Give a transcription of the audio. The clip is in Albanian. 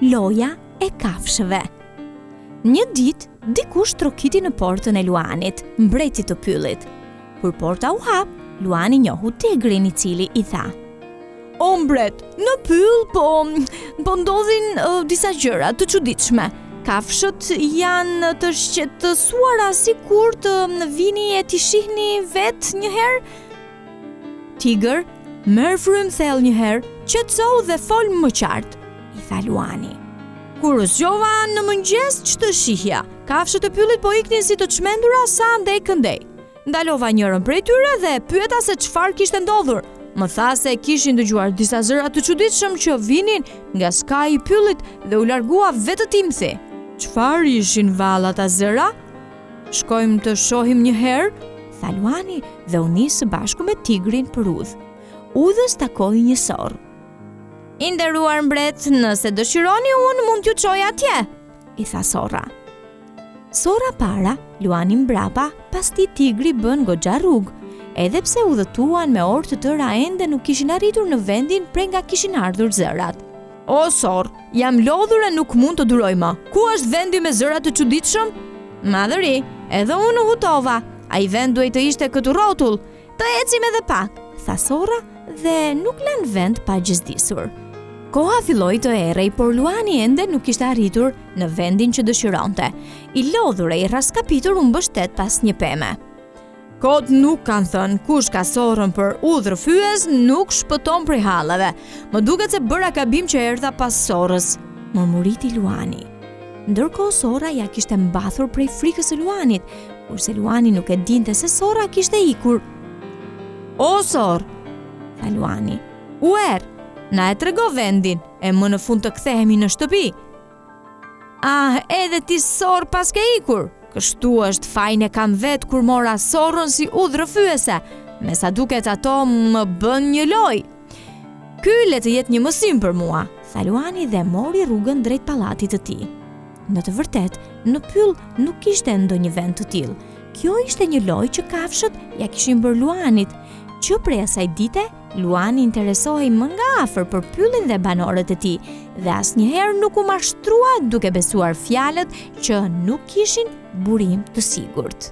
Loja e kafshëve. Një ditë, dikush trokiti në portën e Luanit, mbretit të pyllit. Kur porta u hap, Luani njohu tigrin i cili i tha: O mbret, në pyll po po ndodhin uh, disa gjëra të çuditshme. Kafshët janë të shqetësuara sikur të vini e t'i shihni vetë një herë. Tigër, merr frymë thellë një herë, qetësohu dhe fol më qartë, i tha Luani. Kur u zgjova në mëngjes ç'të shihja, kafshët e pyllit po iknin si të çmendura sa andej këndej. Ndalova njërën prej tyre dhe e pyeta se çfarë kishte ndodhur. Më tha se kishin dëgjuar disa zëra të çuditshëm që vinin nga skaji i pyllit dhe u largua vetëtimthi. Çfarë ishin vallë ata zëra? Shkojmë të shohim një herë, tha Luani dhe u nis së bashku me tigrin për udhë. Udhës takoi një sorrë. I nderuar mbret, nëse dëshironi unë mund t'ju çoj atje, i tha sorra. Sorra para, Luani mbrapa, pas tij tigri bënë goxha rrugë. Edhe pse udhëtuan me orë të tëra ende nuk kishin arritur në vendin prej nga kishin ardhur zërat. O sorrë, jam lodhur e nuk mund të duroj më. Ku është vendi me zëra të çuditshëm? Madhëri, edhe unë u hutova. Ai vend duhej të ishte këtu rrotull. Të ecim edhe pak, tha sorra dhe nuk lanë vend pa gjezdisur. Koha filloi të errej, por Luani ende nuk kishte arritur në vendin që dëshironte. I lodhur e i rraskapitur u mbështet pas një peme. Kot nuk kanë thënë, kush ka sorrën për udhërrëfyes nuk shpëton prej halleve. Më duket se bëra gabim që erdha pas sorrës, murmuriti Luani. Ndërkohë sorra ia kishte mbathur prej frikës së luanit, kurse luani nuk e dinte se sorra kishte ikur. O sorrë, tha luani, u err, na e trego vendin, e më në fund të kthehemi në shtëpi. Ah, edhe ti sorrë paske ikur, kështu është fajin e kam vetë kur mora sorrën si udhërrëfyese, me sa duket ato më bënë një lojë. Ky le të jetë një mësim për mua, tha Luani dhe mori rrugën drejt pallatit të tij. Në të vërtetë, në pyll nuk kishte ndonjë vend të tillë. Kjo ishte një lojë që kafshët ia kishin bërë Luanit. Që prej asaj dite, Luani interesohej më nga afër për pyllin dhe banorët e tij dhe asnjëherë nuk u mashtrua duke besuar fjalët që nuk kishin burim të sigurt.